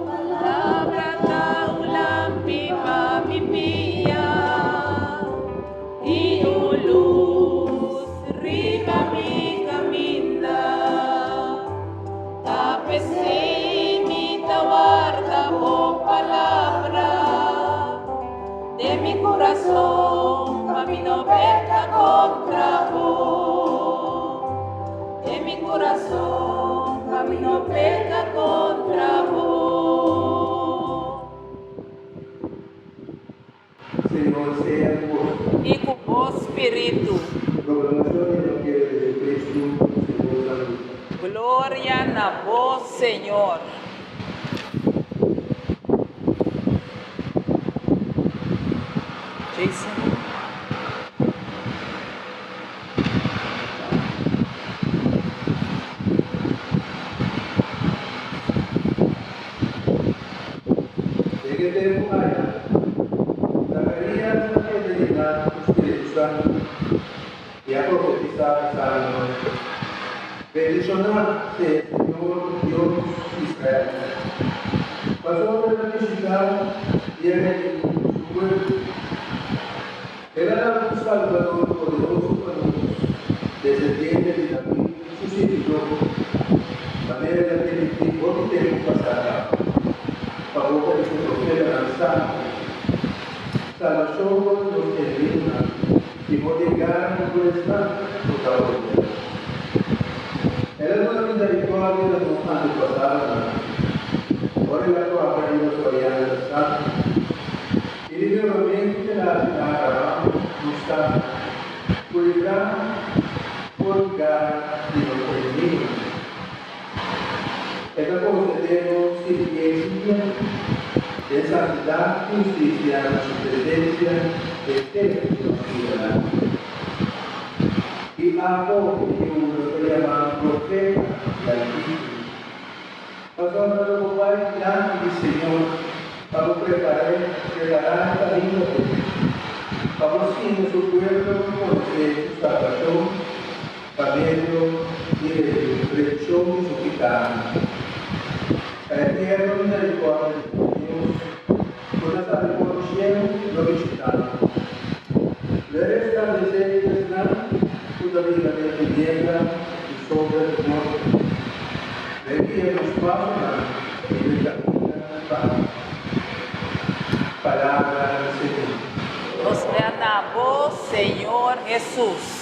Palabra ta un lampi pa mi pia i un lus riba mi kaminda. Ta p'esei mi ta warda bo palabra den mi kurason pa mi no peka kontra bo. Den mi kurason pa mi no peka kontra bo. Señor sea ku boso. I ku bo spiritu. Proclamacion di Evangelio di Jesucristo segun San Lucas. Gloria na bo, Señor. Jason. Den e tempu aya, Zakarías a keda yená ku spiritu santu i a profetisá bisando, Bendishoná sea Señor Dios di Israel, pasobra el a bishitá i a redimí su pueblo. El a duna un Salbador poderoso pa nos, desendiente di David, su sirbidó, manera el a permití hopi tempu pasá kaba, pa boka di su profetanan santu. Salbashon for di nos enemigunan i for di e gara di tur esnan ku ta odia nos. El a duna misericordia na nos antepasadonan, ora el a kòrda riba su aliansa santu. I di nuevamente el a hasi na Abraham nos tata, ku librá for di gara di nos enemigunan. E ta konsedé nos sirbié dia den santidat i hustisia na su presensia henter nos bidanan. I abo, mi yu, lo ta yamá profeta di Altísimo. Pasobra lo bo bai dilanti di Señor pa bo prepar'é, prepará e kaminda p'e, pa bo siña su pueblo konosé su salbashon pa medio di remishon di su pikánan. Pa e tierno miserikòrdia di nos Dios, ku ta sali for di shelu, lo bishitá nos. Lo e restablesé esnan ku ta biba den tiniebla i sombra di morto. Lo e guia nos pasonan riba e kaminda di pas. Palabra di Señor. Nos mea na bo, Señor Hesus.